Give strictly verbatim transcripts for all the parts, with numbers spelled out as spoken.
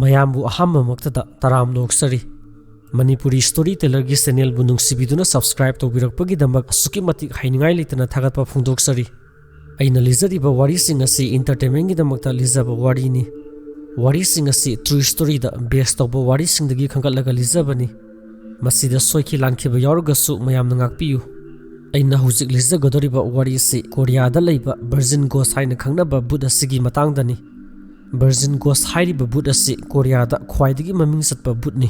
ꯃꯌꯥꯝꯕꯨ ꯑꯍꯥꯟꯕꯃꯛꯇꯗ ꯇꯔꯥꯝꯅ ꯑꯣꯛꯆꯔꯤ꯫ Manipuri story ꯇꯦꯂꯔꯒꯤ ꯆꯦꯅꯦꯜꯕꯨ ꯅꯨꯡꯁꯤꯕꯤꯗꯨꯅ subscribe ꯇꯧꯕꯤꯔꯛꯄꯒꯤꯗꯃꯛ ꯑꯁꯨꯛꯀꯤ ꯃꯇꯤꯛ ꯍꯥꯏꯅꯤꯡꯉꯥꯏ ꯂꯩꯇꯅ ꯊꯥꯒꯠꯄ ꯐꯣꯡꯗꯣꯛꯆꯔꯤ꯫ ꯑꯩꯅ ꯂꯤꯖꯔꯤꯕ ꯋꯥꯔꯤꯁꯤꯡ ꯑꯁꯤ ꯏꯟꯇꯔꯇꯦꯟꯃꯦꯟꯒꯤꯗꯃꯛꯇ ꯂꯤꯖꯕ ꯋꯥꯔꯤꯅꯤ꯫ ꯋꯥꯔꯤꯁꯤꯡ ꯑꯁꯤ ꯇ꯭ꯔꯨ ꯁ꯭ꯇꯣꯔꯤꯗ ꯕꯦꯁ ꯇꯧꯕ ꯋꯥꯔꯤꯁꯤꯡꯗꯒꯤ ꯈꯟꯒꯠꯂꯒ ꯂꯤꯖꯕꯅꯤ꯫ ꯃꯁꯤꯗ ꯁꯣꯏꯈꯤ ꯂꯥꯟꯈꯤꯕ ꯌꯥꯎꯔꯒꯁꯨ ꯃꯌꯥꯝꯅ ꯉꯥꯛꯄꯤꯌꯨ꯫ ꯑꯩꯅ ꯍꯧꯖꯤꯛ ꯂꯤꯖꯒꯗꯧꯔꯤꯕ ꯋꯥꯔꯤ ꯑꯁꯤ ꯀꯣꯔꯤꯌꯥꯗ ꯂꯩꯕ ꯚꯔꯖꯤꯟ ꯒꯣꯁ ꯍꯥꯏꯅ ꯈꯪꯅꯕ ꯚꯨꯠ ꯑꯁꯤꯒꯤ ꯃꯇꯥꯡꯗꯅꯤ꯫ ꯚꯔꯖꯤꯟ ꯒꯣꯁ ꯍꯥꯏꯔꯤꯕ ꯚꯨꯠ ꯑꯁꯤ ꯀꯣꯔꯤꯌꯥꯗ ꯈ꯭ꯋꯥꯏꯗꯒꯤ ꯃꯃꯤꯡ ꯆꯠꯄ ꯚꯨꯠꯅꯤ꯫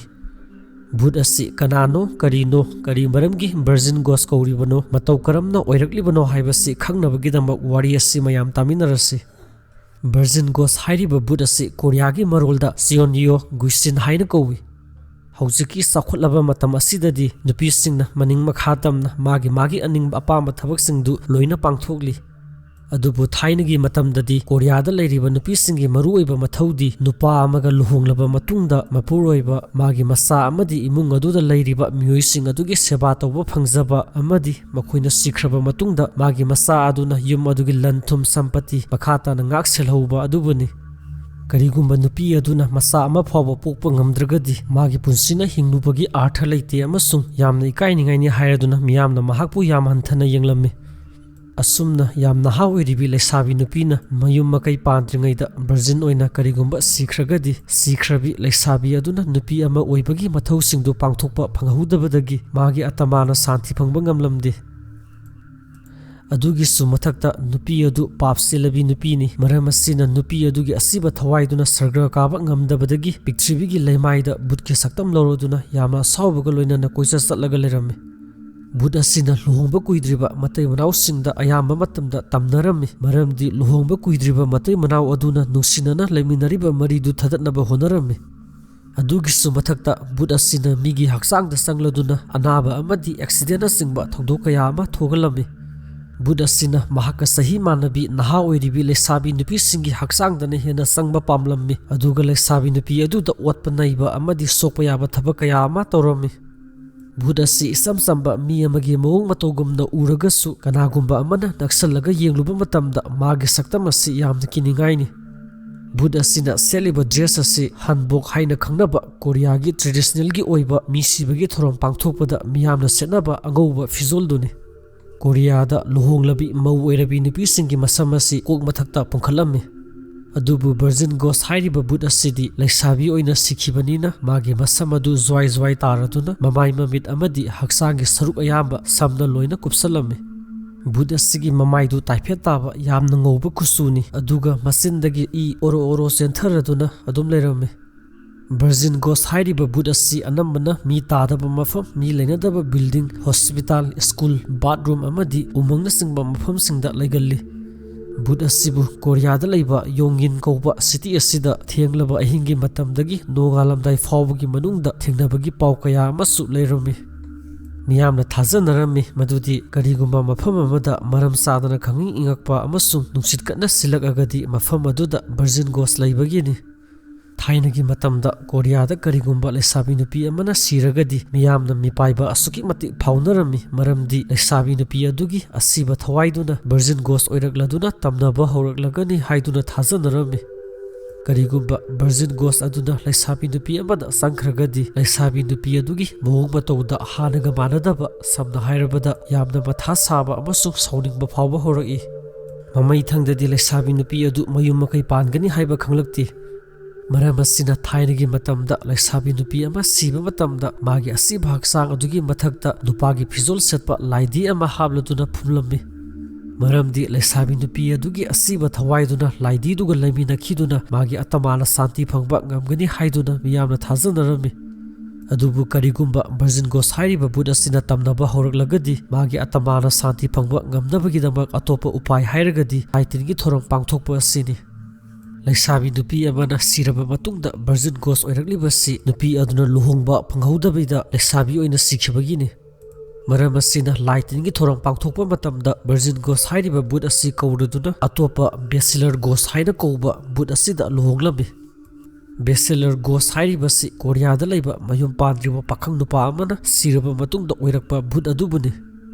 ꯚꯨꯠ ꯑꯁꯤ ꯀꯅꯥꯅꯣ, ꯀꯔꯤꯅꯣ, ꯀꯔꯤ ꯃꯔꯝꯒꯤ ꯚꯔꯖꯤꯟ ꯒꯣꯁ ꯀꯧꯔꯤꯕꯅꯣ, ꯃꯇꯧ ꯀꯔꯝꯅ ꯑꯣꯏꯔꯛꯂꯤꯕꯅꯣ ꯍꯥꯏꯕꯁꯤ ꯈꯪꯅꯕꯒꯤꯗꯃꯛ ꯋꯥꯔꯤ ꯑꯁꯤ ꯃꯌꯥꯝ ꯇꯥꯃꯤꯟꯅꯔꯁꯤ꯫ ꯚꯔꯖꯤꯟ ꯒꯣꯁ ꯍꯥꯏꯔꯤꯕ ꯚꯨꯠ ꯑꯁꯤ ꯀꯣꯔꯤꯌꯥꯒꯤ ꯃꯔꯣꯜꯗ ꯆꯤꯌꯣꯟꯌꯣ ꯒꯨꯏꯁꯤꯟ ꯍꯥꯏꯅ ꯀꯧꯏ꯫ ꯍꯧꯖꯤꯛꯀꯤ ꯆꯥꯎꯈꯠꯂꯕ ꯃꯇꯝ ꯑꯁꯤꯗꯗꯤ ꯅꯨꯄꯤꯁꯤꯡꯅ ꯃꯅꯤꯡ ꯃꯈꯥ ꯇꯝꯅ ꯃꯥꯒꯤ ꯃꯥꯒꯤ ꯑꯅꯤꯡꯕ ꯑꯄꯥꯝꯕ ꯊꯕꯛꯁꯤꯡꯗꯨ ꯂꯣꯏꯅ ꯄꯥꯡꯊꯣꯛꯂꯤ꯫ ꯑꯗꯨꯕꯨ ꯊꯥꯏꯅꯒꯤ ꯃꯇꯝꯗꯗꯤ ꯀꯣꯔꯤꯌꯥꯗ ꯂꯩꯔꯤꯕ ꯅꯨꯄꯤꯁꯤꯡꯒꯤ ꯃꯔꯨꯑꯣꯏꯕ ꯃꯊꯧꯗꯤ ꯅꯨꯄꯥ ꯑꯃꯒ ꯂꯨꯍꯣꯡꯂꯕ ꯃꯇꯨꯡꯗ ꯃꯄꯨꯔꯣꯏꯕ, ꯃꯥꯒꯤ ꯃꯆꯥ ꯑꯃꯗꯤ ꯏꯃꯨꯡ ꯑꯗꯨꯗ ꯂꯩꯔꯤꯕ ꯃꯤꯑꯣꯏꯁꯤꯡ ꯑꯗꯨꯒꯤ ꯁꯦꯕꯥ ꯇꯧꯕ ꯐꯪꯖꯕ ꯑꯃꯗꯤ ꯃꯈꯣꯏꯅ ꯁꯤꯈ꯭ꯔꯕ ꯃꯇꯨꯡꯗ ꯃꯥꯒꯤ ꯃꯆꯥ ꯑꯗꯨꯅ ꯌꯨꯝ ꯑꯗꯨꯒꯤ ꯂꯟ ꯊꯨꯝ ꯁꯝꯄꯇꯤ ꯃꯈꯥ ꯇꯥꯅ ꯉꯥꯛ ꯁꯦꯜꯍꯧꯕ ꯑꯗꯨꯕꯨꯅꯤ꯫ ꯀꯔꯤꯒꯨꯝꯕ ꯅꯨꯄꯤ ꯑꯗꯨꯅ ꯃꯆꯥ ꯑꯃ ꯐꯥꯎꯕ ꯄꯣꯛꯄ ꯉꯝꯗ꯭ꯔꯒꯗꯤ ꯃꯥꯒꯤ ꯄꯨꯟꯁꯤꯅ ꯍꯤꯡꯂꯨꯕꯒꯤ ꯑꯥꯔꯊ ꯂꯩꯇꯦ ꯑꯃꯁꯨꯡ ꯌꯥꯝꯅ ꯏꯀꯥꯏꯅꯤꯡꯉꯥꯏꯅꯤ ꯍꯥꯏꯔꯗꯨꯅ ꯃꯤꯌꯥꯝꯅ ꯃꯍꯥꯛꯄꯨ ꯌꯥꯝ ꯍꯟꯊꯅ ꯌꯦꯡꯂꯝꯃꯤ꯫ ꯑꯁꯨꯝꯅ ꯌꯥꯝ ꯅꯍꯥ ꯑꯣꯏꯔꯤꯕꯤ ꯂꯩꯁꯥꯕꯤ ꯅꯨꯄꯤꯅ ꯃꯌꯨꯝ ꯃꯀꯩ ꯄꯥꯟꯗ꯭ꯔꯤꯉꯩꯗ ꯚꯔꯖꯤꯟ ꯑꯣꯏꯅ ꯀꯔꯤꯒꯨꯝꯕ ꯁꯤꯈ꯭ꯔꯒꯗꯤ, ꯁꯤꯈ꯭ꯔꯕꯤ ꯂꯩꯁꯥꯕꯤ ꯑꯗꯨꯅ ꯅꯨꯄꯤ ꯑꯃ ꯑꯣꯏꯕꯒꯤ ꯃꯊꯧꯁꯤꯡꯗꯨ ꯄꯥꯡꯊꯣꯛꯄ ꯐꯪꯍꯧꯗꯕꯗꯒꯤ ꯃꯥꯒꯤ ꯑꯇꯃꯥꯅ ꯁꯥꯟꯇꯤ ꯐꯪꯕ ꯉꯝꯂꯝꯗꯦ꯫ ꯑꯗꯨꯒꯤꯁꯨ ꯃꯊꯛꯇ ꯅꯨꯄꯤ ꯑꯗꯨ ꯄꯥꯞ ꯆꯦꯜꯂꯕꯤ ꯅꯨꯄꯤꯅꯤ꯫ ꯃꯔꯝ ꯑꯁꯤꯅ ꯅꯨꯄꯤ ꯑꯗꯨꯒꯤ ꯑꯁꯤꯕ ꯊꯋꯥꯏꯗꯨꯅ ꯁꯔꯒ ꯀꯥꯕ ꯉꯝꯗꯕꯗꯒꯤ ꯄ꯭ꯔꯤꯊꯤꯕꯤꯒꯤ ꯂꯩꯃꯥꯏꯗ ꯚꯨꯠꯀꯤ ꯁꯛꯇꯝ ꯂꯧꯔꯗꯨꯅ ꯌꯥꯝꯅ ꯑꯁꯥꯎꯕꯒ ꯂꯣꯏꯅꯅ ꯀꯣꯏꯆꯠ ꯆꯠꯂꯒ ꯂꯩꯔꯝꯃꯤ꯫ ꯚꯨꯠ ꯑꯁꯤꯅ ꯂꯨꯍꯣꯡꯕ ꯀꯨꯏꯗ꯭ꯔꯤꯕ ꯃꯇꯩ ꯃꯅꯥꯎꯁꯤꯡꯗ ꯑꯌꯥꯝꯕ ꯃꯇꯝꯗ ꯇꯝꯅꯔꯝꯃꯤ, ꯃꯔꯝꯗꯤ ꯂꯨꯍꯣꯡꯕ ꯀꯨꯏꯗ꯭ꯔꯤꯕ ꯃꯇꯩ ꯃꯅꯥꯎ ꯑꯗꯨꯅ ꯅꯨꯡꯁꯤꯅꯅ ꯂꯩꯃꯤꯟꯅꯔꯤꯕ ꯃꯔꯤꯗꯨ ꯊꯗꯠꯅꯕ ꯍꯣꯠꯅꯔꯝꯃꯤ꯫ ꯑꯗꯨꯒꯤꯁꯨ ꯃꯊꯛꯇ ꯚꯨꯠ ꯑꯁꯤꯅ ꯃꯤꯒꯤ ꯍꯛꯆꯥꯡꯗ ꯆꯪꯂꯗꯨꯅ ꯑꯅꯥꯕ ꯑꯃꯗꯤ ꯑꯦꯛꯁꯤꯗꯦꯟꯅꯆꯤꯡꯕ ꯊꯧꯗꯣꯛ ꯀꯌꯥ ꯑꯃ ꯊꯣꯛꯍꯜꯂꯝꯃꯤ꯫ ꯚꯨꯠ ꯑꯁꯤꯅ ꯃꯍꯥꯛꯀ ꯆꯍꯤ ꯃꯥꯟꯅꯕꯤ ꯅꯍꯥ ꯑꯣꯏꯔꯤꯕꯤ ꯂꯩꯁꯥꯕꯤ ꯅꯨꯄꯤꯁꯤꯡꯒꯤ ꯍꯛꯆꯥꯡꯗꯅ ꯍꯦꯟꯅ ꯆꯪꯕ ꯄꯥꯝꯂꯝꯃꯤ, ꯑꯗꯨꯒ ꯂꯩꯁꯥꯕꯤ ꯅꯨꯄꯤ ꯑꯗꯨꯗ ꯑꯣꯠꯄ ꯅꯩꯕ ꯑꯃꯗꯤ ꯁꯣꯛꯄ ꯌꯥꯕ ꯊꯕꯛ ꯀꯌꯥ ꯑꯃ ꯇꯧꯔꯝꯃꯤ꯫ ꯚꯨꯠ ꯑꯁꯤ ꯏꯆꯝ ꯆꯝꯕ ꯃꯤ ꯑꯃꯒꯤ ꯃꯑꯣꯡ ꯃꯇꯧꯒꯨꯝꯅ ꯎꯔꯒꯁꯨ, ꯀꯅꯥꯒꯨꯝꯕ ꯑꯃꯅ ꯅꯛꯁꯜꯂꯒ ꯌꯦꯡꯂꯨꯕ ꯃꯇꯝꯗ ꯃꯥꯒꯤ ꯁꯛꯇꯝ ꯑꯁꯤ ꯌꯥꯝꯅ ꯀꯤꯅꯤꯡꯉꯥꯏꯅꯤ꯫ ꯚꯨꯠ ꯑꯁꯤꯅ ꯁꯦꯠꯂꯤꯕ dress ꯑꯁꯤ ꯍꯥꯟꯕꯣꯛ ꯍꯥꯏꯅ ꯈꯪꯅꯕ ꯀꯣꯔꯤꯌꯥꯒꯤ traditionalꯒꯤ ꯑꯣꯏꯕ ꯃꯤ ꯁꯤꯕꯒꯤ ꯊꯧꯔꯝ ꯄꯥꯡꯊꯣꯛꯄꯗ ꯃꯤꯌꯥꯝꯅ ꯁꯦꯠꯅꯕ ꯑꯉꯧꯕ ꯐꯤꯖꯣꯜꯗꯨꯅꯤ꯫ ꯀꯣꯔꯤꯌꯥꯗ ꯂꯨꯍꯣꯡꯂꯕꯤ ꯃꯧ ꯑꯣꯏꯔꯕꯤ ꯅꯨꯄꯤꯁꯤꯡꯒꯤ ꯃꯁꯝ ꯑꯁꯤ ꯀꯣꯛ ꯃꯊꯛꯇ ꯄꯨꯟꯈꯠꯂꯝꯃꯤ꯫ ꯑꯗꯨꯕꯨ virgin ghost ꯍꯥꯏꯔꯤꯕ ꯚꯨꯠ ꯑꯁꯤꯗꯤ ꯂꯩꯁꯥꯕꯤ ꯑꯣꯏꯅ ꯁꯤꯈꯤꯕꯅꯤꯅ ꯃꯥꯒꯤ ꯃꯁꯝ ꯑꯗꯨ ꯖ꯭ꯋꯥꯏ ꯖ꯭ꯋꯥꯏ ꯇꯥꯔꯗꯨꯅ ꯃꯃꯥꯏ, ꯃꯃꯤꯠ ꯑꯃꯗꯤ ꯍꯛꯆꯥꯡꯒꯤ ꯁꯔꯨꯛ ꯑꯌꯥꯝꯕ ꯁꯝꯅ ꯂꯣꯏꯅ ꯀꯨꯞꯁꯜꯂꯝꯃꯤ꯫ ꯚꯨꯠ ꯑꯁꯤꯒꯤ ꯃꯃꯥꯏꯗꯨ ꯇꯥꯏꯐꯦꯠ ꯇꯥꯕ ꯌꯥꯝꯅ ꯉꯧꯕ ꯀꯨꯆꯨꯅꯤ, ꯑꯗꯨꯒ ꯃꯆꯤꯟꯗꯒꯤ ꯏ ꯑꯣꯔꯣ ꯑꯣꯔꯣ ꯆꯦꯟꯊꯔꯗꯨꯅ ꯑꯗꯨꯝ ꯂꯩꯔꯝꯃꯤ꯫ Virgin ghost ꯍꯥꯏꯔꯤꯕ ꯚꯨꯠ ꯑꯁꯤ ꯑꯅꯝꯕꯅ ꯃꯤ ꯇꯥꯗꯕ ꯃꯐꯝ, ꯃꯤ ꯂꯩꯅꯗꯕ building, hospital, school, bathroom ꯑꯃꯗꯤ ꯎꯃꯪꯅꯆꯤꯡꯕ ꯃꯐꯝꯁꯤꯡꯗ ꯂꯩꯒꯜꯂꯤ꯫ ꯚꯨꯠ ꯑꯁꯤꯕꯨ ꯀꯣꯔꯤꯌꯥꯗ ꯂꯩꯕ ꯌꯣꯡꯌꯤꯟ ꯀꯧꯕ city ꯑꯁꯤꯗ ꯊꯦꯡꯂꯕ ꯑꯍꯤꯡꯒꯤ ꯃꯇꯝꯗꯒꯤ ꯅꯣꯡꯉꯥꯜꯂꯝꯗꯥꯏ ꯐꯥꯎꯕꯒꯤ ꯃꯅꯨꯡꯗ ꯊꯦꯡꯅꯕꯒꯤ ꯄꯥꯎ ꯀꯌꯥ ꯑꯃꯁꯨ ꯂꯩꯔꯝꯃꯤ꯫ ꯃꯤꯌꯥꯝꯅ ꯊꯥꯖꯅꯔꯝꯃꯤ ꯃꯗꯨꯗꯤ ꯀꯔꯤꯒꯨꯝꯕ ꯃꯐꯝ ꯑꯃꯗ ꯃꯔꯝ ꯆꯥꯗꯅ ꯈꯪꯏꯪ ꯏꯪꯉꯛꯄ ꯑꯃꯁꯨꯡ ꯅꯨꯡꯁꯤꯠ ꯀꯟꯅ ꯁꯤꯜꯂꯛꯑꯒꯗꯤ ꯃꯐꯝ ꯑꯗꯨꯗ virgin ghost ꯂꯩꯕꯒꯤꯅꯤ꯫ ꯊꯥꯏꯅꯒꯤ ꯃꯇꯝꯗ ꯀꯣꯔꯤꯌꯥꯗ ꯀꯔꯤꯒꯨꯝꯕ ꯂꯩꯁꯥꯕꯤ ꯅꯨꯄꯤ ꯑꯃꯅ ꯁꯤꯔꯒꯗꯤ ꯃꯤꯌꯥꯝꯅ ꯃꯤꯄꯥꯏꯕ ꯑꯁꯨꯛꯀꯤ ꯃꯇꯤꯛ ꯐꯥꯎꯅꯔꯝꯃꯤ, ꯃꯔꯝꯗꯤ ꯂꯩꯁꯥꯕꯤ ꯅꯨꯄꯤ ꯑꯗꯨꯒꯤ ꯑꯁꯤꯕ ꯊꯋꯥꯏꯗꯨꯅ virgin ghost ꯑꯣꯏꯔꯛꯂꯗꯨꯅ ꯇꯝꯅꯕ ꯍꯧꯔꯛꯂꯒꯅꯤ ꯍꯥꯏꯗꯨꯅ ꯊꯥꯖꯅꯔꯝꯃꯤ꯫ ꯀꯔꯤꯒꯨꯝꯕ virgin ghost ꯑꯗꯨꯅ ꯂꯩꯁꯥꯕꯤ ꯅꯨꯄꯤ ꯑꯃꯗ ꯆꯪꯈ꯭ꯔꯒꯗꯤ ꯂꯩꯁꯥꯕꯤ ꯅꯨꯄꯤ ꯑꯗꯨꯒꯤ ꯃꯑꯣꯡ ꯃꯇꯧꯗ ꯍꯥꯟꯅꯒ ꯃꯥꯟꯅꯗꯕ, ꯁꯝꯅ ꯍꯥꯏꯔꯕꯗ ꯌꯥꯝꯅ ꯃꯊꯥ ꯁꯥꯕ ꯑꯃꯁꯨꯡ ꯁꯥꯎꯅꯤꯡꯕ ꯐꯥꯎꯕ ꯍꯧꯔꯛꯏ꯫ ꯃꯃꯩꯊꯪꯗꯗꯤ ꯂꯩꯁꯥꯕꯤ ꯅꯨꯄꯤ ꯑꯗꯨ ꯃꯌꯨꯝ ꯃꯀꯩ ꯄꯥꯟꯒꯅꯤ ꯍꯥꯏꯕ ꯈꯪꯂꯛꯇꯦ꯫ ꯃꯔꯝ ꯑꯁꯤꯅ ꯊꯥꯏꯅꯒꯤ ꯃꯇꯝꯗ ꯂꯩꯁꯥꯕꯤ ꯅꯨꯄꯤ ꯑꯃ ꯁꯤꯕ ꯃꯇꯝꯗ ꯃꯥꯒꯤ ꯑꯁꯤꯕ ꯍꯛꯆꯥꯡ ꯑꯗꯨꯒꯤ ꯃꯊꯛꯇ ꯅꯨꯄꯥꯒꯤ ꯐꯤꯖꯣꯜ ꯁꯦꯠꯄ ꯂꯥꯏꯙꯤ ꯑꯃ ꯍꯥꯞꯂꯗꯨꯅ ꯐꯨꯝꯂꯝꯃꯤ꯫ ꯃꯔꯝꯗꯤ ꯂꯩꯁꯥꯕꯤ ꯅꯨꯄꯤ ꯑꯗꯨꯒꯤ ꯑꯁꯤꯕ ꯊꯋꯥꯏꯗꯨꯅ ꯂꯥꯏꯙꯤꯗꯨꯒ ꯂꯩꯃꯤꯟꯅꯈꯤꯗꯨꯅ ꯃꯥꯒꯤ ꯑꯇꯃꯥꯅ ꯁꯥꯟꯇꯤ ꯐꯪꯕ ꯉꯝꯒꯅꯤ ꯍꯥꯏꯗꯨꯅ ꯃꯤꯌꯥꯝꯅ ꯊꯥꯖꯅꯔꯝꯃꯤ꯫ ꯑꯗꯨꯕꯨ ꯀꯔꯤꯒꯨꯝꯕ virgin ghost ꯍꯥꯏꯔꯤꯕ ꯚꯨꯠ ꯑꯁꯤꯅ ꯇꯝꯅꯕ ꯍꯧꯔꯛꯂꯒꯗꯤ ꯃꯥꯒꯤ ꯑꯇꯃꯥꯅ ꯁꯥꯟꯇꯤ ꯐꯪꯕ ꯉꯝꯅꯕꯒꯤꯗꯃꯛ ꯑꯇꯣꯞꯄ ꯎꯄꯥꯏ ꯍꯥꯏꯔꯒꯗꯤ ꯂꯥꯏ ꯇꯤꯟꯒꯤ ꯊꯧꯔꯝ ꯄꯥꯡꯊꯣꯛꯄ ꯑꯁꯤꯅꯤ꯫ ꯂꯩꯁꯥꯕꯤ ꯅꯨꯄꯤ ꯑꯃꯅ ꯁꯤꯔꯕ ꯃꯇꯨꯡꯗ virgin ghost ꯑꯣꯏꯔꯛꯂꯤꯕꯁꯤ ꯅꯨꯄꯤ ꯑꯗꯨꯅ ꯂꯨꯍꯣꯡꯕ ꯐꯪꯍꯧꯗꯕꯤꯗ ꯂꯩꯁꯥꯕꯤ ꯑꯣꯏꯅ ꯁꯤꯈꯤꯕꯒꯤꯅꯤ꯫ ꯃꯔꯝ ꯑꯁꯤꯅ ꯂꯥꯏ ꯇꯤꯟꯒꯤ ꯊꯧꯔꯝ ꯄꯥꯡꯊꯣꯛꯄ ꯃꯇꯝꯗ virgin ghost ꯍꯥꯏꯔꯤꯕ ꯚꯨꯠ ꯑꯁꯤ ꯀꯧꯔꯗꯨꯅ ꯑꯇꯣꯞꯄ bachelor ghost ꯍꯥꯏꯅ ꯀꯧꯕ ꯚꯨꯠ ꯑꯁꯤꯗ ꯂꯨꯍꯣꯡꯂꯝꯃꯤ꯫ Bachelor ghost ꯍꯥꯏꯔꯤꯕꯁꯤ ꯀꯣꯔꯤꯌꯥꯗ ꯂꯩꯕ ꯃꯌꯨꯝ ꯄꯥꯟꯗ꯭ꯔꯤꯕ ꯄꯥꯈꯪ ꯅꯨꯄꯥ ꯑꯃꯅ ꯁꯤꯔꯕ ꯃꯇꯨꯡꯗ ꯑꯣꯏꯔꯛꯄ ꯚꯨꯠ ꯑꯗꯨꯕꯨꯅꯤ꯫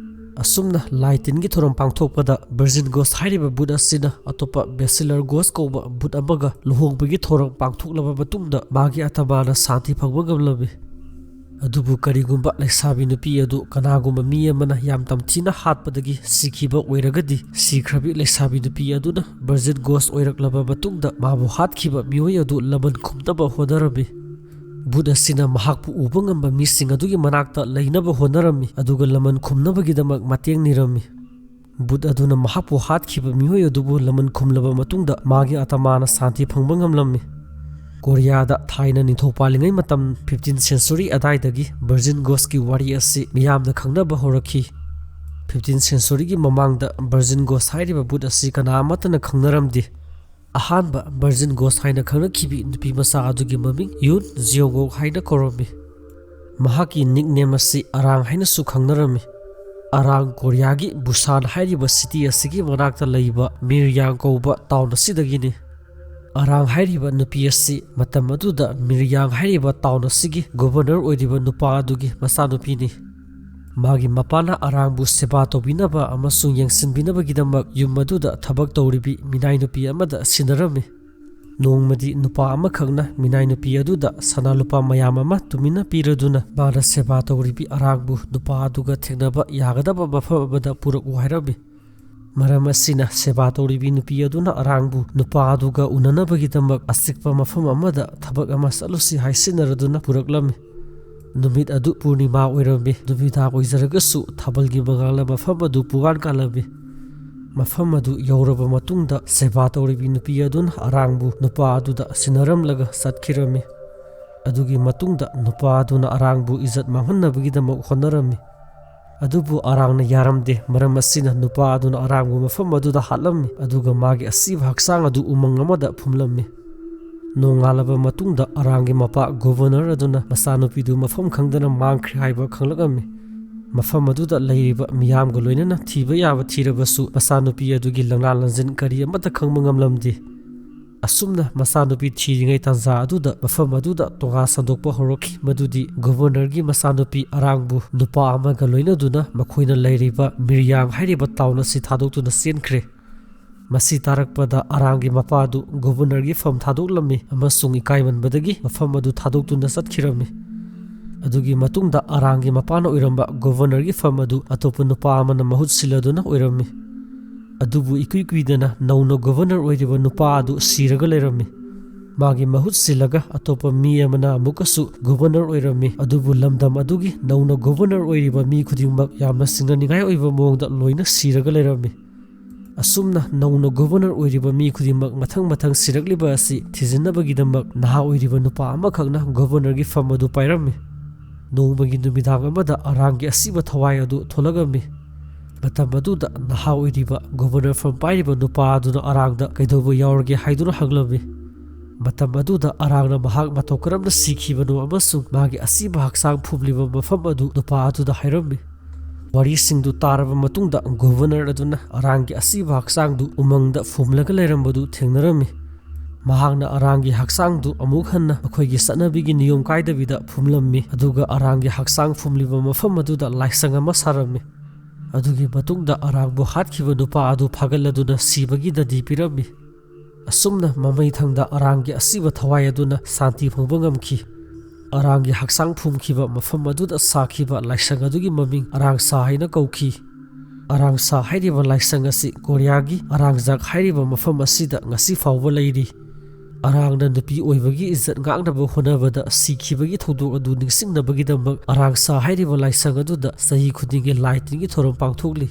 ꯑꯁꯨꯝꯅ ꯂꯥꯏ ꯇꯤꯟꯒꯤ ꯊꯧꯔꯝ ꯄꯥꯡꯊꯣꯛꯄꯗ Virgin Ghost ꯍꯥꯏꯔꯤꯕ ꯚꯨꯠ ꯑꯁꯤꯅ ꯑꯇꯣꯞꯄ Bachelor Ghost ꯀꯧꯕ ꯚꯨꯠ ꯑꯃꯒ ꯂꯨꯍꯣꯡꯕꯒꯤ ꯊꯧꯔꯝ ꯄꯥꯡꯊꯣꯛꯂꯕ ꯃꯇꯨꯡꯗ ꯃꯥꯒꯤ ꯑꯇꯃꯥꯅ ꯁꯥꯟꯇꯤ ꯐꯪꯕ ꯉꯝꯂꯝꯃꯤ꯫ ꯑꯗꯨꯕꯨ ꯀꯔꯤꯒꯨꯝꯕ ꯂꯩꯁꯥꯕꯤ ꯅꯨꯄꯤ ꯑꯗꯨ ꯀꯅꯥꯒꯨꯝꯕ ꯃꯤ ꯑꯃꯅ ꯌꯥꯝ ꯇꯝꯊꯤꯅ ꯍꯥꯠꯄꯗꯒꯤ ꯁꯤꯈꯤꯕ ꯑꯣꯏꯔꯒꯗꯤ, ꯁꯤꯈ꯭ꯔꯕꯤ ꯂꯩꯁꯥꯕꯤ ꯅꯨꯄꯤ ꯑꯗꯨꯅ Virgin Ghost ꯑꯣꯏꯔꯛꯂꯕ ꯃꯇꯨꯡꯗ ꯃꯥꯕꯨ ꯍꯥꯠꯈꯤꯕ ꯃꯤꯑꯣꯏ ꯑꯗꯨ ꯂꯃꯟ ꯈꯨꯝꯅꯕ ꯍꯣꯠꯅꯔꯝꯃꯤ꯫ ꯚꯨꯠ ꯑꯁꯤꯅ ꯃꯍꯥꯛꯄꯨ ꯎꯕ ꯉꯝꯕ ꯃꯤꯁꯤꯡ ꯑꯗꯨꯒꯤ ꯃꯅꯥꯛꯇ ꯂꯩꯅꯕ ꯍꯣꯠꯅꯔꯝꯃꯤ, ꯑꯗꯨꯒ ꯂꯃꯟ ꯈꯨꯝꯅꯕꯒꯤꯗꯃꯛ ꯃꯇꯦꯡ ꯅꯤꯔꯝꯃꯤ꯫ ꯚꯨꯠ ꯑꯗꯨꯅ ꯃꯍꯥꯛꯄꯨ ꯍꯥꯠꯈꯤꯕ ꯃꯤꯑꯣꯏ ꯑꯗꯨꯕꯨ ꯂꯃꯟ ꯈꯨꯝꯂꯕ ꯃꯇꯨꯡꯗ ꯃꯥꯒꯤ ꯑꯇꯃꯥꯅ ꯁꯥꯟꯇꯤ ꯐꯪꯕ ꯉꯝꯂꯝꯃꯤ꯫ ꯀꯣꯔꯤꯌꯥꯗ ꯊꯥꯏꯅ ꯅꯤꯡꯊꯧ ꯄꯥꯜꯂꯤꯉꯩ ꯃꯇꯝ, fifteenth century ꯑꯗꯥꯏꯗꯒꯤ Virgin Ghostꯀꯤ ꯋꯥꯔꯤ ꯑꯁꯤ ꯃꯤꯌꯥꯝꯅ ꯈꯪꯅꯕ ꯍꯧꯔꯛꯈꯤ꯫ Fifteenth centuryꯒꯤ ꯃꯃꯥꯡꯗ Virgin Ghost ꯍꯥꯏꯔꯤꯕ ꯚꯨꯠ ꯑꯁꯤ ꯀꯅꯥ ꯑꯃꯠꯇꯅ ꯈꯪꯅꯔꯝꯗꯦ꯫ ꯑꯍꯥꯟꯕ Virgin Ghost ꯍꯥꯏꯅ ꯈꯪꯅꯈꯤꯕꯤ ꯅꯨꯄꯤ ꯃꯆꯥ ꯑꯗꯨꯒꯤ ꯃꯃꯤꯡ ꯌꯨꯟ ꯖꯤꯌꯣꯒꯣꯛ ꯍꯥꯏꯅ ꯀꯧꯔꯝꯃꯤ꯫ ꯃꯍꯥꯛꯀꯤ nickname ꯑꯁꯤ ꯑꯔꯥꯡ ꯍꯥꯏꯅꯁꯨ ꯈꯪꯅꯔꯝꯃꯤ꯫ ꯑꯔꯥꯡ ꯀꯣꯔꯤꯌꯥꯒꯤ ꯕꯨꯁꯥꯟ ꯍꯥꯏꯔꯤꯕ city ꯑꯁꯤꯒꯤ ꯃꯅꯥꯛꯇ ꯂꯩꯕ ꯃꯤꯔꯌꯥꯡ ꯀꯧꯕ town ꯑꯁꯤꯗꯒꯤꯅꯤ꯫ ꯑꯔꯥꯡ ꯍꯥꯏꯔꯤꯕ ꯅꯨꯄꯤ ꯑꯁꯤ ꯃꯇꯝ ꯑꯗꯨꯗ ꯃꯤꯔꯌꯥꯡ ꯍꯥꯏꯔꯤꯕ town ꯑꯁꯤꯒꯤ governor ꯑꯣꯏꯔꯤꯕ ꯅꯨꯄꯥ ꯑꯗꯨꯒꯤ ꯃꯆꯥꯅꯨꯄꯤꯅꯤ꯫ ꯃꯥꯒꯤ ꯃꯄꯥꯅ ꯑꯔꯥꯡꯕꯨ ꯁꯦꯕꯥ ꯇꯧꯕꯤꯅꯕ ꯑꯃꯁꯨꯡ ꯌꯦꯡꯁꯤꯟꯕꯤꯅꯕꯒꯤꯗꯃꯛ ꯌꯨꯝ ꯑꯗꯨꯗ ꯊꯕꯛ ꯇꯧꯔꯤꯕꯤ ꯃꯤꯅꯥꯏ ꯅꯨꯄꯤ ꯑꯃꯗ ꯁꯤꯟꯅꯔꯝꯃꯤ꯫ ꯅꯣꯡꯃꯗꯤ ꯅꯨꯄꯥ ꯑꯃꯈꯛꯅ ꯃꯤꯅꯥꯏ ꯅꯨꯄꯤ ꯑꯗꯨꯗ ꯁꯅꯥ ꯂꯨꯄꯥ ꯃꯌꯥꯝ ꯑꯃ ꯇꯨꯃꯤꯟꯅ ꯄꯤꯔꯗꯨꯅ ꯃꯥꯅ ꯁꯦꯕꯥ ꯇꯧꯔꯤꯕꯤ ꯑꯔꯥꯡꯕꯨ ꯅꯨꯄꯥ ꯑꯗꯨꯒ ꯊꯦꯡꯅꯕ ꯌꯥꯒꯗꯕ ꯃꯐꯝ ꯑꯃꯗ ꯄꯨꯔꯛꯎ ꯍꯥꯏꯔꯝꯃꯤ꯫ ꯃꯔꯝ ꯑꯁꯤꯅ ꯁꯦꯕꯥ ꯇꯧꯔꯤꯕꯤ ꯅꯨꯄꯤ ꯑꯗꯨꯅ ꯑꯔꯥꯡꯕꯨ ꯅꯨꯄꯥ ꯑꯗꯨꯒ ꯎꯅꯅꯕꯒꯤꯗꯃꯛ ꯑꯆꯤꯛꯄ ꯃꯐꯝ ꯑꯃꯗ ꯊꯕꯛ ꯑꯃ ꯆꯠꯂꯨꯁꯤ ꯍꯥꯏꯁꯤꯟꯅꯔꯗꯨꯅ ꯄꯨꯔꯛꯂꯝꯃꯤ꯫ ꯅꯨꯃꯤꯠ ꯑꯗꯨ ꯄꯨꯔꯅꯤꯃꯥ ꯑꯣꯏꯔꯝꯃꯤ꯫ ꯅꯨꯃꯤꯗꯥꯡ ꯑꯣꯏꯖꯔꯒꯁꯨ ꯊꯥꯕꯜꯒꯤ ꯃꯉꯥꯜꯅ ꯃꯐꯝ ꯑꯗꯨ ꯄꯨꯡꯉꯥꯟ ꯉꯥꯜꯂꯝꯃꯤ꯫ ꯃꯐꯝ ꯑꯗꯨ ꯌꯧꯔꯕ ꯃꯇꯨꯡꯗ ꯁꯦꯕꯥ ꯇꯧꯔꯤꯕꯤ ꯅꯨꯄꯤ ꯑꯗꯨꯅ ꯑꯔꯥꯡꯕꯨ ꯅꯨꯄꯥ ꯑꯗꯨꯗ ꯁꯤꯟꯅꯔꯝꯂꯒ ꯆꯠꯈꯤꯔꯝꯃꯤ꯫ ꯑꯗꯨꯒꯤ ꯃꯇꯨꯡꯗ ꯅꯨꯄꯥ ꯑꯗꯨꯅ ꯑꯔꯥꯡꯕꯨ ꯏꯖꯠ ꯃꯥꯡꯍꯟꯅꯕꯒꯤꯗꯃꯛ ꯍꯣꯠꯅꯔꯝꯃꯤ꯫ ꯑꯗꯨꯕꯨ ꯑꯔꯥꯡꯅ ꯌꯥꯔꯝꯗꯦ꯫ ꯃꯔꯝ ꯑꯁꯤꯅ ꯅꯨꯄꯥ ꯑꯗꯨꯅ ꯑꯔꯥꯡꯕꯨ ꯃꯐꯝ ꯑꯗꯨꯗ ꯍꯥꯠꯂꯝꯃꯤ, ꯑꯗꯨꯒ ꯃꯥꯒꯤ ꯑꯁꯤꯕ ꯍꯛꯆꯥꯡ ꯑꯗꯨ ꯎꯃꯪ ꯑꯃꯗ ꯐꯨꯝꯂꯝꯃꯤ꯫ ꯅꯣꯡꯉꯥꯜꯂꯕ ꯃꯇꯨꯡꯗ ꯑꯔꯥꯡꯒꯤ ꯃꯄꯥ ꯒꯣꯚꯔꯅꯔ ꯑꯗꯨꯅ ꯃꯆꯥꯅꯨꯄꯤꯗꯨ ꯃꯐꯝ ꯈꯪꯗꯅ ꯃꯥꯡꯈ꯭ꯔꯦ ꯍꯥꯏꯕ ꯈꯪꯂꯛꯂꯝꯃꯤ꯫ ꯃꯐꯝ ꯑꯗꯨꯗ ꯂꯩꯔꯤꯕ ꯃꯤꯌꯥꯝꯒ ꯂꯣꯏꯅꯅ ꯊꯤꯕ ꯌꯥꯕ ꯊꯤꯔꯕꯁꯨ ꯃꯆꯥꯅꯨꯄꯤ ꯑꯗꯨꯒꯤ ꯂꯪꯂꯥ ꯂꯪꯖꯤꯟ ꯀꯔꯤ ꯑꯃꯠꯇ ꯈꯪꯕ ꯉꯝꯂꯝꯗꯦ꯫ ꯑꯁꯨꯝꯅ ꯃꯆꯥꯅꯨꯄꯤ ꯊꯤꯔꯤꯉꯩ ꯇꯥꯟꯖꯥ ꯑꯗꯨꯗ ꯃꯐꯝ ꯑꯗꯨꯗ ꯇꯣꯉꯥꯟ ꯁꯟꯗꯣꯛꯄ ꯍꯧꯔꯛꯈꯤ, ꯃꯗꯨꯗꯤ ꯒꯣꯚꯔꯅꯔꯒꯤ ꯃꯆꯥꯅꯨꯄꯤ ꯑꯔꯥꯡꯕꯨ ꯅꯨꯄꯥ ꯑꯃꯒ ꯂꯣꯏꯅꯗꯨꯅ ꯃꯈꯣꯏꯅ ꯂꯩꯔꯤꯕ ꯃꯤꯔꯤꯌꯥꯡ ꯍꯥꯏꯔꯤꯕ ꯇꯥꯎꯟ ꯑꯁꯤ ꯊꯥꯗꯣꯛꯇꯨꯅ ꯆꯦꯟꯈ꯭ꯔꯦ꯫ ꯃꯁꯤ ꯇꯥꯔꯛꯄꯗ ꯑꯔꯥꯡꯒꯤ ꯃꯄꯥ ꯑꯗꯨ ꯒꯣꯚꯔꯅꯔꯒꯤ ꯐꯝ ꯊꯥꯗꯣꯛꯂꯝꯃꯤ ꯑꯃꯁꯨꯡ ꯏꯀꯥꯏꯃꯟꯕꯗꯒꯤ ꯃꯐꯝ ꯑꯗꯨ ꯊꯥꯗꯣꯛꯇꯨꯅ ꯆꯠꯈꯤꯔꯝꯃꯤ꯫ ꯑꯗꯨꯒꯤ ꯃꯇꯨꯡꯗ ꯑꯔꯥꯡꯒꯤ ꯃꯄꯥꯅ ꯑꯣꯏꯔꯝꯕ ꯒꯣꯚꯔꯅꯔꯒꯤ ꯐꯝ ꯑꯗꯨ ꯑꯇꯣꯞꯄ ꯅꯨꯄꯥ ꯑꯃꯅ ꯃꯍꯨꯠ ꯁꯤꯜꯂꯗꯨꯅ ꯑꯣꯏꯔꯝꯃꯤ꯫ ꯑꯗꯨꯕꯨ ꯏꯀꯨꯏ ꯀꯨꯏꯗꯅ ꯅꯧꯅ ꯒꯣꯚꯔꯅꯔ ꯑꯣꯏꯔꯤꯕ ꯅꯨꯄꯥ ꯑꯗꯨ ꯁꯤꯔꯒ ꯂꯩꯔꯝꯃꯤ꯫ ꯃꯥꯒꯤ ꯃꯍꯨꯠ ꯁꯤꯜꯂꯒ ꯑꯇꯣꯞꯄ ꯃꯤ ꯑꯃꯅ ꯑꯃꯨꯛꯀꯁꯨ ꯒꯣꯚꯔꯅꯔ ꯑꯣꯏꯔꯝꯃꯤ, ꯑꯗꯨꯕꯨ ꯂꯝꯗꯝ ꯑꯗꯨꯒꯤ ꯅꯧꯅ ꯒꯣꯚꯔꯅꯔ ꯑꯣꯏꯔꯤꯕ ꯃꯤ ꯈꯨꯗꯤꯡꯃꯛ ꯌꯥꯝꯅ ꯆꯤꯡꯅꯅꯤꯡꯉꯥꯏ ꯑꯣꯏꯕ ꯃꯑꯣꯡꯗ ꯂꯣꯏꯅ ꯁꯤꯔꯒ ꯂꯩꯔꯝꯃꯤ꯫ ꯑꯁꯨꯝꯅ ꯅꯧꯅ ꯒꯣꯚꯔꯅꯔ ꯑꯣꯏꯔꯤꯕ ꯃꯤ ꯈꯨꯗꯤꯡꯃꯛ ꯃꯊꯪ ꯃꯊꯪ ꯁꯤꯔꯛꯂꯤꯕ ꯑꯁꯤ ꯊꯤꯖꯤꯟꯅꯕꯒꯤꯗꯃꯛ ꯅꯍꯥ ꯑꯣꯏꯔꯤꯕ ꯅꯨꯄꯥ ꯑꯃꯈꯛꯅ ꯒꯣꯚꯔꯅꯔꯒꯤ ꯐꯝ ꯑꯗꯨ ꯄꯥꯏꯔꯝꯃꯤ꯫ ꯅꯣꯡꯃꯒꯤ ꯅꯨꯃꯤꯗꯥꯡ ꯑꯃꯗ ꯑꯔꯥꯡꯒꯤ ꯑꯁꯤꯕ ꯊꯋꯥꯏ ꯑꯗꯨ ꯊꯣꯛꯂꯛꯂꯝꯃꯤ꯫ ꯃꯇꯝ ꯑꯗꯨꯗ ꯅꯍꯥ ꯑꯣꯏꯔꯤꯕ ꯒꯣꯚꯔꯅꯔ ꯐꯝ ꯄꯥꯏꯔꯤꯕ ꯅꯨꯄꯥ ꯑꯗꯨꯅ ꯑꯔꯥꯡꯗ ꯀꯩꯗꯧꯕ ꯌꯥꯎꯔꯒꯦ ꯍꯥꯏꯗꯨꯅ ꯍꯪꯂꯝꯃꯤ꯫ ꯃꯇꯝ ꯑꯗꯨꯗ ꯑꯔꯥꯡꯅ ꯃꯍꯥꯛ ꯃꯇꯧ ꯀꯔꯝꯅ ꯁꯤꯈꯤꯕꯅꯣ ꯑꯃꯁꯨꯡ ꯃꯥꯒꯤ ꯑꯁꯤꯕ ꯍꯛꯆꯥꯡ ꯐꯨꯝꯂꯤꯕ ꯃꯐꯝ ꯑꯗꯨ ꯅꯨꯄꯥ ꯑꯗꯨꯗ ꯍꯥꯏꯔꯝꯃꯤ꯫ ꯋꯥꯔꯤꯁꯤꯡꯗꯨ ꯇꯥꯔꯕ ꯃꯇꯨꯡꯗ ꯒꯣꯚꯔꯅꯔ ꯑꯗꯨꯅ ꯑꯔꯥꯡꯒꯤ ꯑꯁꯤꯕ ꯍꯛꯆꯥꯡꯗꯨ ꯎꯃꯪꯗ ꯐꯨꯝꯂꯒ ꯂꯩꯔꯝꯕꯗꯨ ꯊꯦꯡꯅꯔꯝꯃꯤ꯫ ꯃꯍꯥꯛꯅ ꯑꯔꯥꯡꯒꯤ ꯍꯛꯆꯥꯡꯗꯨ ꯑꯃꯨꯛ ꯍꯟꯅ ꯃꯈꯣꯏꯒꯤ ꯆꯠꯅꯕꯤꯒꯤ ꯅꯤꯌꯣꯝ ꯀꯥꯏꯗꯕꯤꯗ ꯐꯨꯝꯂꯝꯃꯤ, ꯑꯗꯨꯒ ꯑꯔꯥꯡꯒꯤ ꯍꯛꯆꯥꯡ ꯐꯨꯝꯂꯤꯕ ꯃꯐꯝ ꯑꯗꯨꯗ ꯂꯥꯏꯁꯪ ꯑꯃ ꯁꯥꯔꯝꯃꯤ꯫ ꯑꯗꯨꯒꯤ ꯃꯇꯨꯡꯗ ꯑꯔꯥꯡꯕꯨ ꯍꯥꯠꯈꯤꯕ ꯅꯨꯄꯥ ꯑꯗꯨ ꯐꯥꯒꯠꯂꯗꯨꯅ ꯁꯤꯕꯒꯤ ꯗꯟꯗꯤ ꯄꯤꯔꯝꯃꯤ꯫ ꯑꯁꯨꯝꯅ ꯃꯃꯩꯊꯪꯗ ꯑꯔꯥꯡꯒꯤ ꯑꯁꯤꯕ ꯊꯋꯥꯏ ꯑꯗꯨꯅ ꯁꯥꯟꯇꯤ ꯐꯪꯕ ꯉꯝꯈꯤ꯫ ꯑꯔꯥꯡꯒꯤ ꯍꯛꯆꯥꯡ ꯐꯨꯝꯈꯤꯕ ꯃꯐꯝ ꯑꯗꯨꯗ ꯁꯥꯈꯤꯕ ꯂꯥꯏꯁꯪ ꯑꯗꯨꯒꯤ ꯃꯃꯤꯡ ꯑꯔꯥꯡꯁꯥ ꯍꯥꯏꯅ ꯀꯧꯈꯤ꯫ ꯑꯔꯥꯡꯁꯥ ꯍꯥꯏꯔꯤꯕ ꯂꯥꯏꯁꯪ ꯑꯁꯤ ꯀꯣꯔꯤꯌꯥꯒꯤ ꯑꯔꯥꯡꯖꯥꯛ ꯍꯥꯏꯔꯤꯕ ꯃꯐꯝ ꯑꯁꯤꯗ ꯉꯁꯤ ꯐꯥꯎꯕ ꯂꯩꯔꯤ꯫ ꯑꯔꯥꯡꯅ ꯅꯨꯄꯤ ꯑꯣꯏꯕꯒꯤ ꯏꯖꯠ ꯉꯥꯛꯅꯕ ꯍꯣꯠꯅꯕꯗ ꯁꯤꯈꯤꯕꯒꯤ ꯊꯧꯗꯣꯛ ꯑꯗꯨ ꯅꯤꯡꯁꯤꯡꯅꯕꯒꯤꯗꯃꯛ ꯑꯔꯥꯡꯁꯥ ꯍꯥꯏꯔꯤꯕ ꯂꯥꯏꯁꯪ ꯑꯗꯨꯗ ꯆꯍꯤ ꯈꯨꯗꯤꯡꯒꯤ ꯂꯥꯏ ꯇꯤꯟꯒꯤ ꯊꯧꯔꯝ ꯄꯥꯡꯊꯣꯛꯂꯤ꯫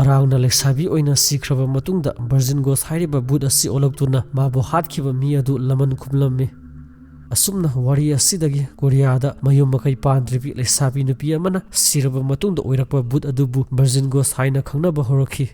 ꯑꯔꯥꯡꯅ ꯂꯩꯁꯥꯕꯤ ꯑꯣꯏꯅ ꯁꯤꯈ꯭ꯔꯕ ꯃꯇꯨꯡꯗ ꯚꯔꯖꯤꯟ ꯒꯣꯁ ꯍꯥꯏꯔꯤꯕ ꯚꯨꯠ ꯑꯁꯤ ꯑꯣꯜꯂꯛꯇꯨꯅ ꯃꯥꯕꯨ ꯍꯥꯠꯈꯤꯕ ꯃꯤ ꯑꯗꯨ ꯂꯃꯟ ꯈꯨꯝꯂꯝꯃꯤ꯫ ꯑꯁꯨꯝꯅ ꯋꯥꯔꯤ ꯑꯁꯤꯗꯒꯤ ꯀꯣꯔꯤꯌꯥꯗ ꯃꯌꯨꯝ ꯃꯀꯩ ꯄꯥꯟꯗ꯭ꯔꯤꯕꯤ ꯂꯩꯁꯥꯕꯤ ꯅꯨꯄꯤ ꯑꯃꯅ ꯁꯤꯔꯕ ꯃꯇꯨꯡꯗ ꯑꯣꯏꯔꯛꯄ ꯚꯨꯠ ꯑꯗꯨꯕꯨ ꯚꯔꯖꯤꯟ ꯒꯣꯁ ꯍꯥꯏꯅ ꯈꯪꯅꯕ ꯍꯧꯔꯛꯈꯤ꯫